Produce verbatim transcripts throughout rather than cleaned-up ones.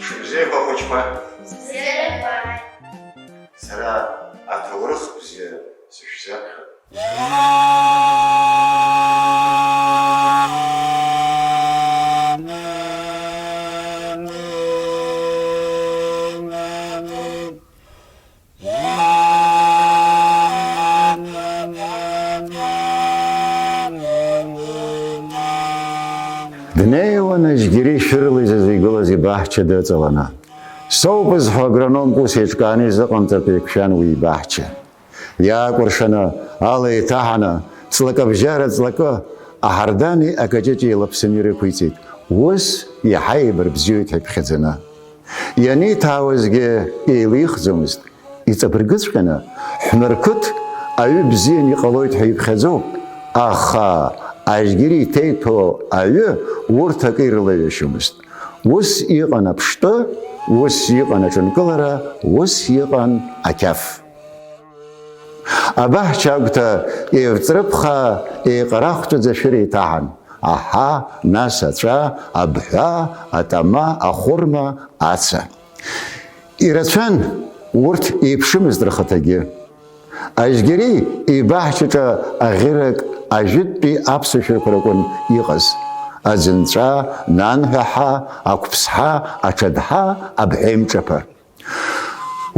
Шәыбзиақәа, ахәыҷқәа! Сара аҭоурых бзиа сышәзаԥхьап. Днеиуан Ажьгьери шәырла изызҩгылаз ибаҳча дыҵаланы. Соуп зҳәо агрономк ус еиҿкааны изыҟамҵартә еиқәшәан уи ибаҳча. Иаакәыршаны, ала еиҭаҳаны, ҵлакабжьара ҵлакы, аҳардани акаҷыҷи еилаԥсаны ирықәиҵеит, ус иаҳа еибарбзиоит ҳәа иԥхьаӡаны. Ианиҭаауазгьы еилихӡомызт, иҵабыргыҵәҟьаны, ҳәмарқыҭ аҩы бзиан иҟалоит ҳәа иԥхьаӡоуп, аха Ажьгьери иҭеиҭәо аҩы урҭ акы ирылаҩашьомызт. Ус иҟан аԥштәы, ус иҟан аҿынкылара, ус иҟан ақьаф. Абаҳча агәҭа еивҵрыԥхаа, еиҟарахәҵәаӡа шәыр еиҭаҳан. Аҳа, нас аҵәа, абҳәа, атама, ахәырма, аца. Ирацәан, урҭ еиԥшымызт рхаҭагьы. Ажьгьери ибаҳчаҿы аӷьырак ажәытәтәи аԥсуа шәырқәа ракәын иҟаз, аӡынҵәа, нанҳәаҳа, ақәԥсҳа, аҽадҳа, абҳәеимҿаԥа.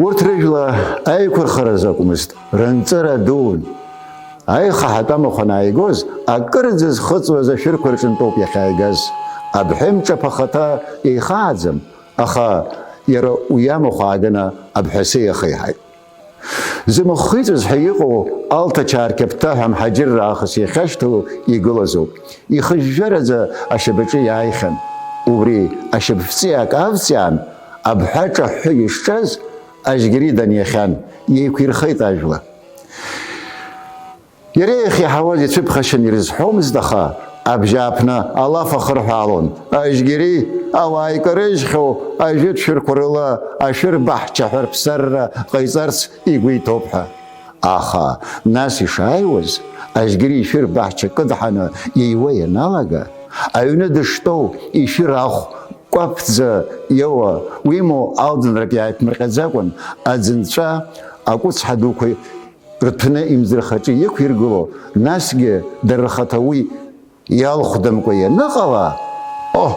Урҭ рыжәла аиқәырхаразы акәмызт, рынҵыра дуун. Аиха ҳатәамахә анааигоз, акырӡа зхыҵуаз ашәырқәа рҿынтәоуп иахьааигаз. Абҳәеимҿаԥа ахаҭа еихааӡам, аха иара уи амахә ааганы абҳәаса иахеиҳаит. Зымахә хиҵәаз ҳәа иҟоу Алҭачаа рқьаԥҭа ҳәа мҳаџьырра аахыс иахьашьҭоу игылазоуп. Ихыжәжәараӡа ашьапаҿы иааихьан. Убри ашьапфҵиак авҵиаан, абҳәа ҿаҳәҳәы ишҿаз Ажьгьери даниахьан, еиқәирхеит ажәла. Иара иахьиаҳауаз ицәыԥхашьан ирызҳәомызт, аха абжьааԥны алаф ахырҳәаалон, Ажьгьери, ауаа икарыжьхьоу ажәытә шәырқәа рыла ашәыр баҳча ҳәа рԥсарра ҟаиҵарц игәы иҭоуп ҳәа. Аха нас ишааиуаз, Ажьгьери ишәыр баҳча кыдҳаны ииуа ианалага, аҩны дыштәоу ишәыр ахә кәаԥӡа иоуа, уимоу алӡынрак иааиԥмырҟьаӡакәан, аӡынҵәа акәыцҳа дуқәа рҭәны имӡырхаҿы иқәиргыло, насгьы дара рхаҭа уи иалхәдамкәа ианыҟала, оҳ,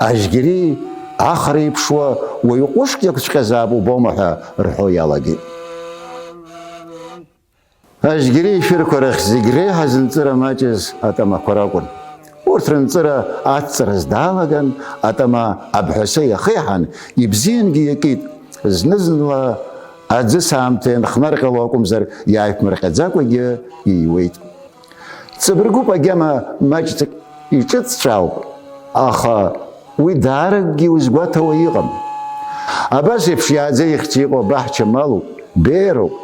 Ажьгьери ахра иԥшуа уаҩ ҟәышк иақәҵәҟьазаап убома ҳәа рҳәо иалагеит. Ажьгьери ишәырқәа рахь зегь реиҳа зынҵыра маҷыз атамақәа ракәын. Урҭ рынҵыра ацҵараз даалаган, атама абҳәаса иахеиҳан, ибзиангьы иакит, зны-зынла аӡыс аамҭа ианхнарҟьало акәымзар, иааиԥмырҟьаӡакәагьы ииуеит. Ҵабыргуп, агьама маҷӡак иҿыҵҵәаауп, аха уи дааракгьы узгәаҭауа иҟам. Абас еиԥш иааӡа ихьӡ иҟоу абаҳча малуп, беиароуп,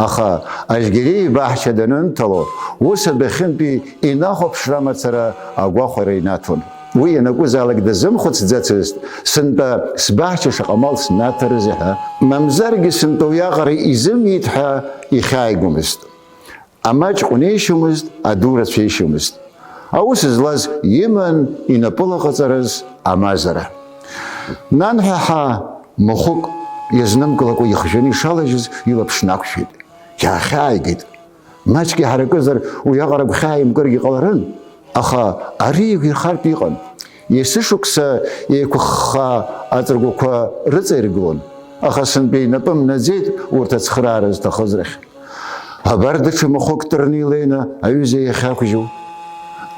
аха Ажьгьери ибаҳча данынҭало, ус адәахьынтәи инахәаԥшра амацара агәахәара инаҭон. Уи ианакәызаалак дазымхәыцӡацызт, сынтәа сбаҳча шаҟа мал снаҭарызеи ҳәа, мамзаргьы сынтәа уиаҟара изымиит ҳәа ихьааигомызт. Амаҷ ҟәнеишьомызт, аду рацәеишьомызт. Аус злаз иман инапы лаҟаҵарыз амазара. Нанҳәаҳа махәык иазнымкылакәа ихжәаны ишалажьыз илаԥш нақәшәеит. Иаахьааигеит. Маҷк иҳаракызар, уиаҟара гәхьааимкыргьы ҟаларын, аха ари еиқәирхартә иҟан. Есышықәса еиқәыххаа аҵыргәақәа рыҵаиргылон, аха сынтәа инапы мнаӡеит урҭ ацхыраара зҭахыз рахь. Абар даҽа махәык тырны илеины аҩыза иахьақәжьу.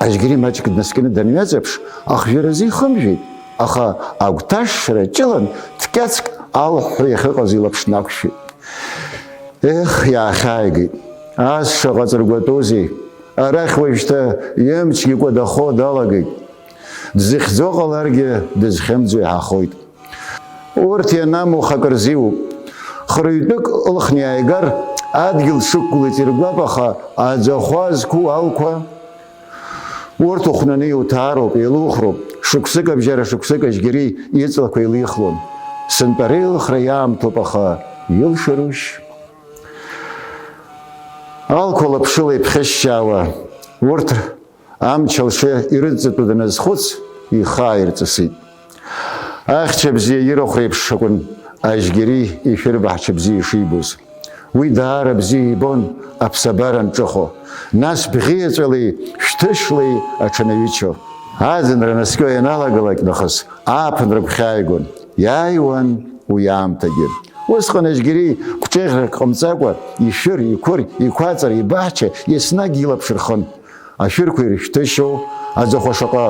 Ажьгьери маҷк днаскьаны данҩаҵаԥш, ахжәаразы ихымжәеит, аха агәҭашшра ҷылан ҭкьацк алҳәҳәа иахьыҟаз илаԥш нақәшәеит. Ех, иаахьааигеит. Ас шаҟа ҵыргәатәузеи! Арахь уажәшьҭа имчгьы кәадахо далагеит. Дзыхьӡо ҟаларгьы, дызхьымӡо иаҳахоит. Урҭ ианамух акыр зиуп. Хырҩтәык ылхны иааигар, адгьыл дшықәгыло иҵиргәап, аха аӡахәа зқәу алқәа, урҭ ухәнаны иуҭаароуп, еилухроуп. Шықәсык абжьара шықәсык Ажьгьери иҵлақәа еилихлон. Сынтәа реилыхра иаамҭоуп, аха илшарушь? Алқәа лаԥшыла иԥхьышьшьаауа, урҭ амч алша ирыдҵатәу даназхәыц, ихы ааирҵысит. Ахьча бзиа ирахә реиԥш акәын Ажьгьери ишәырбаҳча бзиа ишибоз. Уи даара бзиа ибон аԥсабара анҿыхо, нас бӷьиаҵәалеи шәҭышлеи аҽанаҩычо. Аӡынра наскьо ианалагалак нахыс, ааԥынра гәхьааигон, иааиуан уи аамҭагьы. Усҟан Ажьгьери гәҿыӷьрак ҟамҵакәа, ишәыр, иқәыр, иқәаҵара, ибаҳча еснагь илаԥш рхын. Ашәырқәа ирышәҭышьоу, аӡахәа шаҟа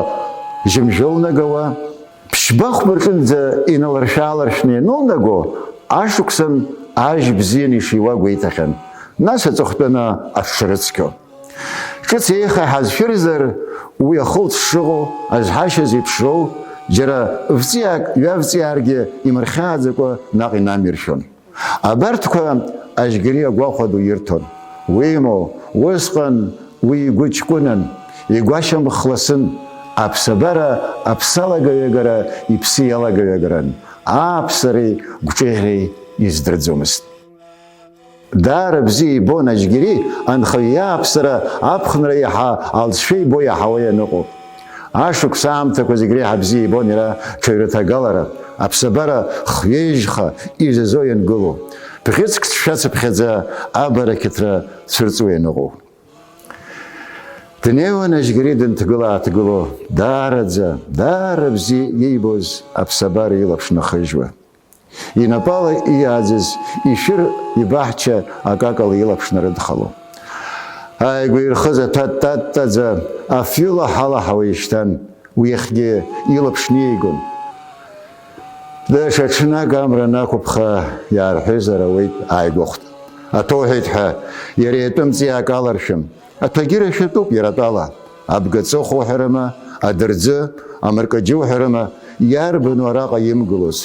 жьымжәа лнагауа, ԥшьба-хәба рҿынӡа иналаршә-ааларшәны ианылнаго, ашықәсан ажь бзианы ишиуа гәеиҭахьан, нас аҵыхәтәаны аҽшырыцқьо. Ҿыц еиха иҳазшәырзар, уи ахылҵ шыҟоу, азҳашьа зеиԥшроу, џьара вҵиаак ҩавҵиааргьы имырхьааӡакәа наҟ инамиршәон. Абарҭқәа Ажьгьери агәахәа ду ирҭон. Уимоу, усҟан уи игәы ҷкәынан, игәашьамх ласын, аԥсабара аԥсалагаҩагара иԥсы иалагаҩагаран, ааԥсареи гәҿыӷьреи издырӡомызт. Даара бзиа ибон Ажьгьери анхаҩ иааԥсара аԥхынра иаҳа алҵшәа ибо иаҳауа ианыҟоу. Ашықәс аамҭақәа зегь реиҳа бзиа ибон иара ҽаҩраҭагалара, аԥсабара хҩежьха изазо иангылоу. Бӷьыцк ҭшәацыԥхьаӡа абарақьаҭра цәырҵуа ианыҟоу. Днеиуан Ажьгьери дынҭгыла-ааҭгыло, даараӡа, даара бзиа иибоз аԥсабара илаԥш нахыжьуа. Инапала иааӡаз ишәыр ибаҳча акакала илаԥш нарыдхало. Ааигәа ирхыз аҭәа ттаттаӡа афҩы лаҳа-лаҳауа ишьҭан, уи ахьгьы илаԥш ниеигон. Даҽа ҽнак амра анақәыԥха иаарҳәызар ауеит, ааигәахәт. Аҭоуҳәеит ҳәа, иара итәы мҵиаак аларшәым. Аҭәагьы рашәатәуп иара атәала. Абгаҵыхә уҳәарыма, адырӡы, амыркыџьы уҳәарыма, иарбану араҟа имгылоз?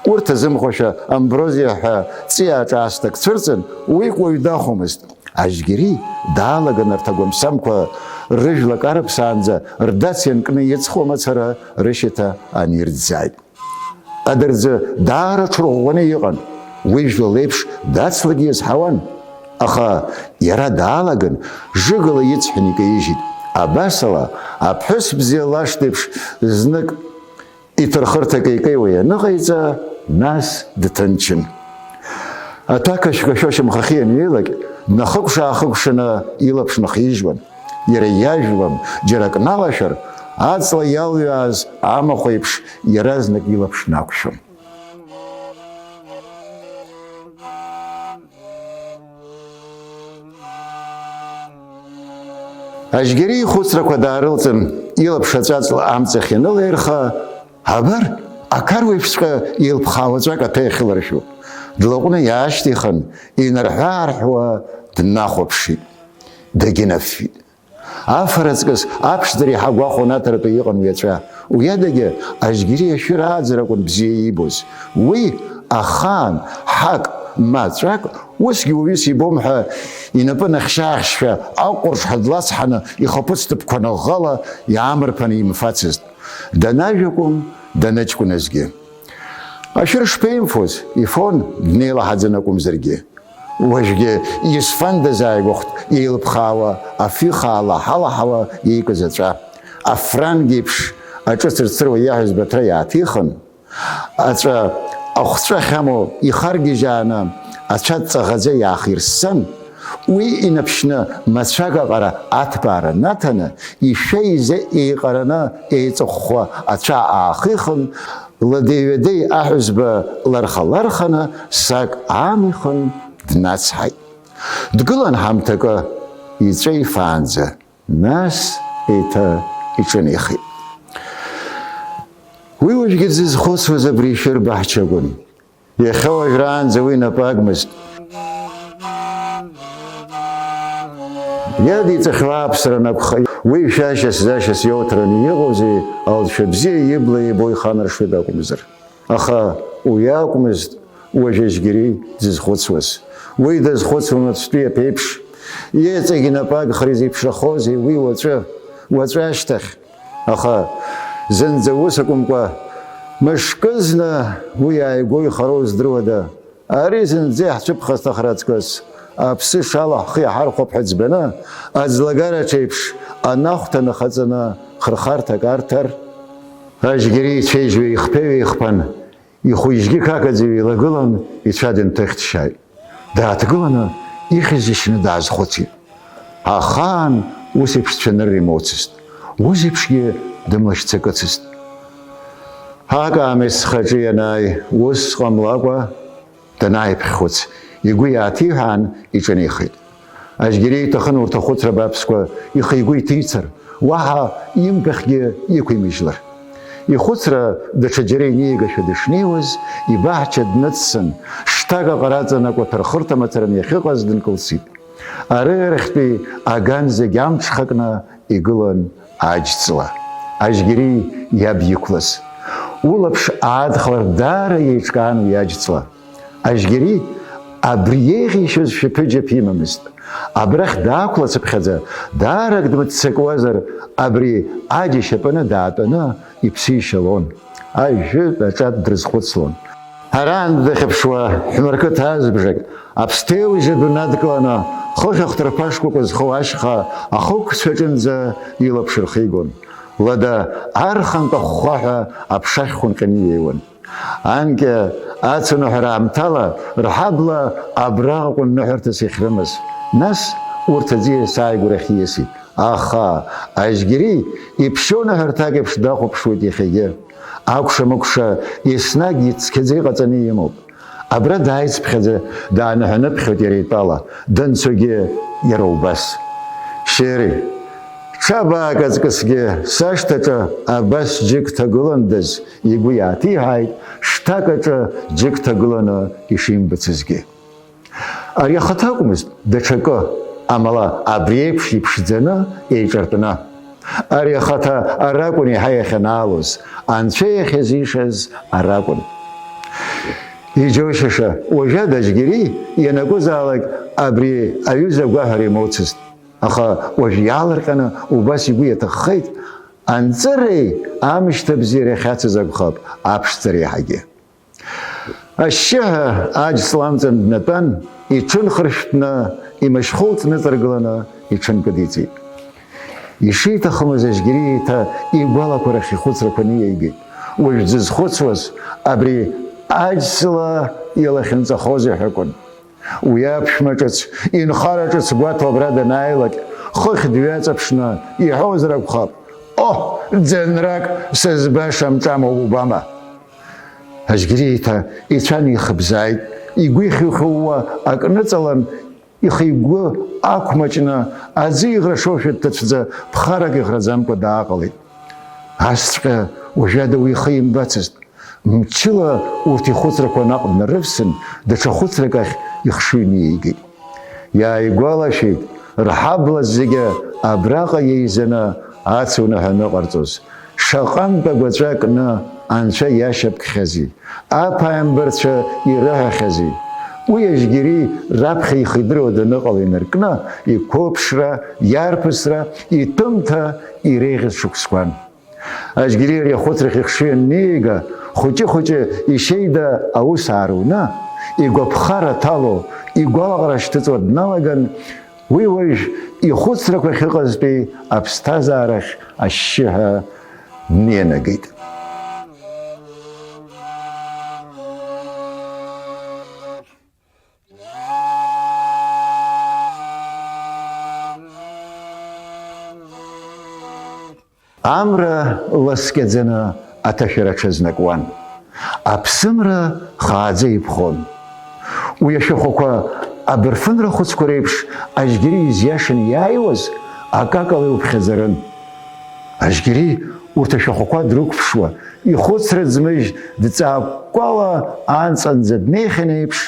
Урҭ азымхошәа амброзиа ҳәа ҵиаа ҿаасҭак цәырҵын, уи уаҩ дахәомызт. Ажьгьери даалаган арҭ агәамсамқәа рыжәлак арыԥсаанӡа рдац ианкны иҵхо мацара рышьаҭа анирӡааит. Адырӡы даара ҽырӷәӷәаны иҟан, уи жәлал еиԥш дацлагьы иазҳауан, аха иара даалаган, жыгала иҵҳәан икаижьит. Абасала, аԥҳәыс бзиа лашҭеиԥш знык иҭырхырҭа кеикеиуа ианыҟаиҵа, нас дҭынчын. Аҭак ашәгашәа шьамхахьы ианҩеилак, днахыкәша-аахыкәшаны илаԥш нахижьуан. Иара иажәлам џьара акналашәар, аҵла иалҩааз амахә еиԥш иаразнак илаԥш нақәшәон. Ажьгьери ихәыцрақәа даарылҵын, илаԥш аҵәаҵла амҵахь ианылаирха, абар, ақар уеиԥшҵәҟьа еилԥхаауа ҵәак аҭәа иахьыларшәу. Длаҟәны иаашьҭихын, инарҳәы-аарҳәуа днахәаԥшит. Дагьынаффит. Афара аҵкыс аԥшӡара иҳагәахәон аҭаратәы иҟан уи аҵәа. Уи адагьы, Ажьгьери ашәыр ааӡара акәын бзиа иибоз. Уи ахаан, ҳак, ма ҵәак, усгьы уаҩыс ибом ҳәа инапы нахьшьаахьшьшәа, аҟәырш ҳәа длацҳаны, ихаԥыц ҭыԥқәа ныӷӷала иаамырԥаны имфацызт. Данажә акәым, даныҷкәыназгьы. Ашәыр шԥеимфоз, ифон, днеилаҳаӡан акәымзаргьы. Уажәгьы исфандаз ааигәахәт еилыԥхаауа, афҩы хаа лаҳа-лаҳауа иикыз аҵәа. Афранк еиԥш аҿы цырцыруа иаҳәызба аҭра иааҭихын, аҵәа ахәҵәа ахьамоу ихаргьежьааны, ацәа ҵаӷаӡа иаахирссан, уи инаԥшьны мацәак аҟара аҭбаара наҭаны, ишәа-иза еиҟараны еиҵыхәхәа ацәа аахихын, Ладеи-ҩадеи аҳәызба ларха-ларханы сак аамихын днацҳаит. Дгылан ҳамҭакы иҵәа ифаанӡа, нас еиҭа иҿынеихеит. Уи уажәгьы дзызхәыцуаз абри ишәыр баҳча акәын. Иахьа уажәраанӡа уи напы агмызт. Иадиҵахьоу ааԥсара анакәха, уи шәашьас-зашьас иоуҭараны иҟоузеи, алҵшәа бзиа ибла ибо иханаршҭуеит акәымзар. Аха уи акәмызт уажә Ажьгьери дзызхәыцуаз. Уи дазхәыцуан уаҵәтәи аԥеиԥш. Иҵегь инапы агхара изеиԥшрахозеи уи уаҵәы, уаҵәы ашьҭахь? Аха зынӡа ус акәымкәа, мышкызны уи ааигәоу ихароу здыруада? Ари зынӡа иаҳцәыԥхасҭахар аҵкыс, аԥсы шала ҳхы иаҳархәап ҳәа ӡбаны, аӡлагараҿ еиԥш анахәҭа нахаҵаны хырхарҭак арҭар? Ажьгьери ицәеижь ҩеихԥа ҩеихԥан, ихәыжьгьы қақаӡа иҩеилагылан, ицәа дынҭыхьҭшьааит. Дааҭгыланы, ихьыз ишьны даазхәыцит. Ахаан ус еиԥш цәанырра имоуцызт, ус еиԥшгьы дымлашьцакыцызт. Акаамеҭ схаҿы ианааи, ус ҟамлакәа данааиԥхьхәыц, игәы иааҭиҳәаан, иҿынеихеит. Ажьгьери иҭахын урҭ ахәыцра бааԥсқәа ихы-игәы иҭицар, уаҳа имԥахьгьы иқәимыжьлар. Ихәыцра даҽаџьара инеигашәа дышнеиуаз, ибаҳча дныҵсын, шҭак аҟара аҵанакуа ҭархырҭа мацараны иахьыҟаз дынкылсит. Арыӷьарахьтәи аган зегь амҽхакны игылан аџьҵла, Ажьгьери иаб иқәлаз. Улаԥш аадхалар, даара еиҿкаан уи аџьҵла. Ажьгьери абри еиӷьишьоз шәаԥыџьаԥ имамызт. Абрахь даақәлацыԥхьаӡа, даарак дмыццакуазар, абри аџь ишьапаны даатәаны иԥсы ишьалон. Ажәытә аҿатә дрызхәыцлон. Араан дахьыԥшуа, ҳәмарқыҭа азбжак, аԥсҭеиужь адәы надкыланы, хыхь ахҭырԥа шкәакәа зхоу ашьха ахықәцәаҿынӡа илаԥш рхигон. Лада архантә ахәхәаҳәа аԥша ахьхәынҟьаны иҩеиуан. Анкьа ацуныҳәара аамҭала рҳабла абраҟа акәын ныҳәарҭас иахьрымаз. Нас урҭ аӡиас ааигәара иахьиасит. Аха Ажьгьери иԥшьоу ныҳәарҭак еиԥш дахәаԥшуеит иахьагьы. Акәша-мыкәша еснагь ицқьаӡа иҟаҵаны имоуп. Абра дааицыԥхьаӡа дааныҳәаныԥхьоит иара итәала, данцогьы иара убас. Шьыри, ҽабаак аҵкысгьы сашҭаҿы абас џьык ҭагыландаз, игәы иааҭиҳәааит, шҭак аҿы џьык ҭагыланы ишимбацызгьы. Ари ахаҭа акәмызт, даҽакы, амала абри еиԥш иԥшӡаны еиҿартәны. Ари ахаҭа аракәын еиҳа иахьанаалоз, анцәа иахьазишаз аракәын. Иџьоушьаша, уажәада Ажьгьери ианакәызаалак абри аҩыза агәаҳәара имоуцызт, аха уажә иаалырҟьаны убас игәы иаҭаххеит, анҵыреи амышьҭабзиареи ахьацыз акәхап, аԥшӡара иаҳагьы. Ашьшьыҳәа аџьҵла амҵан днатәан, иҽынхыршәтәны, имашьхәылҵ ныҵаргыланы иҽынкыдиҵеит. Ишиҭахымыз Ажьгьери еиҭа игәалақәа рахь ихәыцрақәа ниаигеит. Уажә дзызхәыцуаз абри аџьҵла илахьынҵахозеи ҳәа акәын. Уи аԥшәма ҿыц, инхара ҿыц гәаҭо абра данааилак, хыхь дҩаҵаԥшны иҳәозар акәхап, Оҳ, ӡынрак сызбашам ҿамоу убама! Ажьгьери еиҭа ицәа нихыбзааит, игәы ихьухьууа акы ныҵалан, ихы-игәы ақәмаҷны, аӡы иӷрашошәа дҭацәӡа, ԥхарак иӷраӡамкәа дааҟалеит. Асҵәҟьа уажәада уи ихы имбацызт. Мчыла урҭ ихәыцрақәа наҟ днарывсын, даҽа хәыцрак ахь ихшыҩ ниеигеит. Иааигәалашәеит, рҳабла зегьы абраҟа еизаны ацуныҳәа аныҟарҵоз, шаҟантә агәаҵәа кны анцәа иашьапкхьази, аԥааимбарцәа ирыҳәахьази. Уи Ажьгьери раԥхьа ихы идыруа даныҟала инаркны, иқәыԥшра, иарԥысра, иҭәымҭа иреиӷьыз шықәсқәан. Ажьгьери ари ахәыцрахь ихшыҩ аннеига, хәыҷы-хәыҷы ишьеида аус ааруны, игәаԥхара ҭало, игәалаҟара шьҭыҵуа дналаган, уи уажә ихәыцрақәа ахьыҟазтәи аԥсҭазаарахь ашьшьыҳәа днеинагеит. Амра ласкьаӡаны аҭашәара аҽазнакуан. Аԥсымра хааӡа иԥхон. Уи ашәахәақәа абырфынра хәыцқәа реиԥш Ажьгьери изиашаны иааиуаз акакала илԥхьаӡарын. Ажьгьери урҭ ашәахәақәа дрықәԥшуа, ихәыцра ӡмыжь дҵакәкәала анҵанӡа днеихьан еиԥш,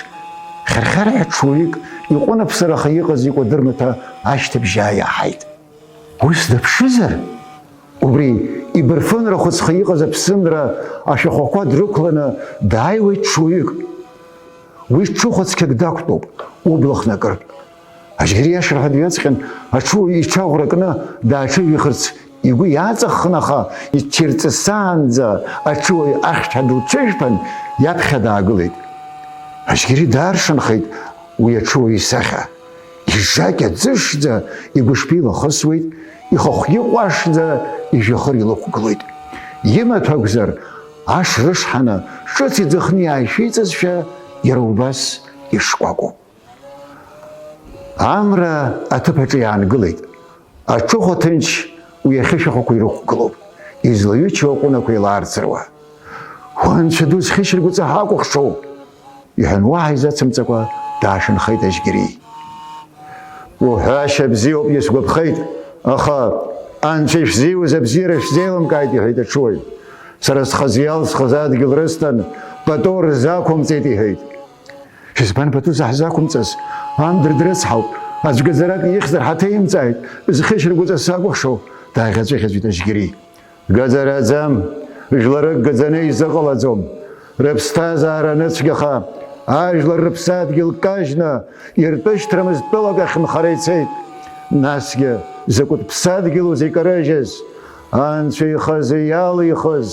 хьархьарҳәа ҽуаҩык иҟәынаԥсараха иҟаз икәадыр маҭәа ашьҭыбжь ааиаҳаит. Ус даԥшызар, убри ибырфын рахәыцха иҟаз аԥсымра ашәахәақәа дрықәланы дааиуеит ҽуаҩык. Уи ҽыхәа цқьак дақәтәоуп, убла хнакыртә. Ажьгьери иашарҳәа дҩаҵҟьан, аҽуаҩ иҽаӷәра кны дааҽыжәихырц игәы иаҵаххын, аха иччирҵысаанӡа аҽуаҩ ахьҭа дылҽыжәԥан, иаԥхьа даагылеит. Ажьгьери дааршанхеит уи аҽуаҩ исахьа. Ижакьа ӡышӡа игәышԥы илахысуеит, ихахәгьы ҟәашӡа ижәҩахыр илықәгылоит. Имаҭәа акәзар, аш рышҳаны, ҿыц иӡахны иааишәиҵазшәа, иара убас ишкәакәоуп. Амра аҭыԥ аҿы иаангылеит. Аҽыхәа ҭынч уи ахьышәахәақәа ирықәгылоуп, излаҩычоу аҟәынақәа еилаарцыруа. Уа, анцәа ду, зхьышьаргәыҵа ҳакәыхшоу! Иҳәан, уаҳа изацымҵакәа даашанхеит Ажьгьери. Уҳәашьа бзиоуп, исгәаԥхеит, аха анцәа ишәзиуз абзиара шәзеилымкааит, иҳәеит аҽуаҩ. Сара схазы иалсхыз адгьыл рысҭан, пату рзақәымҵеит, иҳәеит. Избан пату заҳзақәымҵаз? Ан дырдрыцҳауп, аӡә гаӡарак ихьзар ҳаҭеимҵааит, зхьышьаргәыҵа сакәыхшоу, дааӷьаҵәыӷьаҵәит Ажьгьери. Гаӡараӡам, жәларык гаӡаны изыҟалаӡом. Рыԥсҭазаара аныцәгьаха, ажәлар рыԥсадгьыл кажьны, иртәышьҭрамыз тәылак ахь нхара ицеит. Насгьы, закәытә ԥсадгьылузеи икарыжьыз? Анцәа ихазы иалихыз!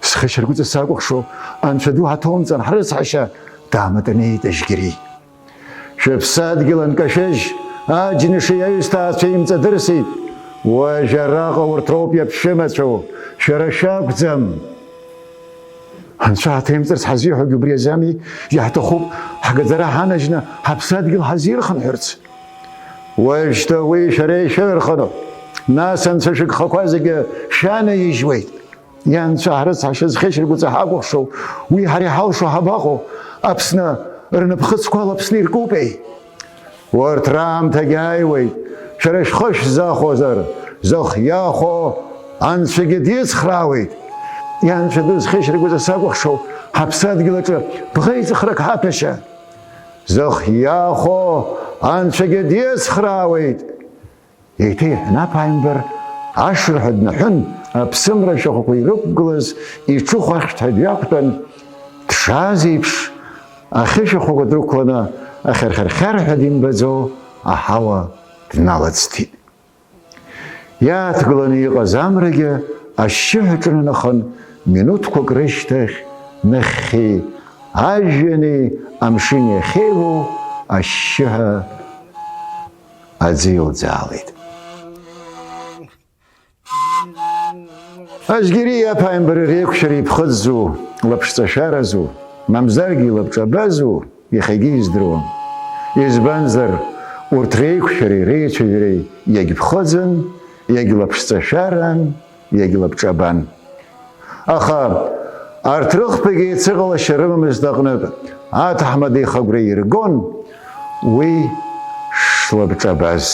Схьышьаргәыҵа сакәыхшоу, анцәа ду ҳаҭоумҵан, ҳрыцҳашьа, дааматанеит Ажьгьери. Шәыԥсадгьыл анкашәыжь, аџьныш иаҩсҭаацәа имҵадырсит. Уажә араҟа урҭ роуп иаԥшәымацәоу, шәара шәакәӡам. Анцәа ҳаҭеимҵарц ҳазиҳәогьы убри азами, иаҳҭахуп ҳгаӡара ҳанажьны ҳаԥсадгьыл ҳазирхынҳәырц. Уажәшьҭа уи шәара ишәырхыноуп, нас анцәа шәыгхақәа зегьы шәанаижьуеит. Ианцәа ҳрыцҳашьа зхьышьаргәыҵа ҳакәыхшоу, уи ҳара иҳалшо ҳабаҟоу, Аԥсны рнапхыцқәа ала Аԥсны иркупеи? Урҭ раамҭагьы ааиуеит, шәара шәхы шәзахәозар, зых иахәо анцәагьы дицхраауеит. Ианцәа ду, зхьышьаргәыҵа сакәыхшоу, ҳаԥсадгьыл аҿы бӷеиҵыхрак ҳаҭәашьа. Зых иахәо анцәагьы дицхраауеит. Еиҭа иҳәны аԥааимбар ашырҳәа днаҳәын, аԥсымра ашәахәақәа ирықәгылаз иҽыхәа ахьҭа дҩақәтәан, дшааз еиԥш, ахьышәахәақәа дрықәланы, ахьырхьархьарҳәа димбаӡо аҳауа дналыҵҭит. Иааҭгыланы иҟаз амрагьы ашьшьыҳәа аҿынанахын, минуҭқәак рышьҭахь нахьхьи ажәҩани амшыни ахьеилоу ашьшьыҳәа аӡы илӡаалеит. Ажьгьери иаԥааимбари реиқәшәара иԥхыӡзу, лаԥшҵашәаразу, мамзаргьы илабҿабазу, иахьагьы издыруам. Избанзар, урҭ реиқәшәареи реицәажәареи иагьԥхыӡын, иагьлаԥшҵашәаран, иагьлабҿабан. Аха арҭ рыхԥагьы еицыҟалашьа рымамызт аҟнытә, аҭаҳмада ихы агәра иргон уи шлабҿабаз.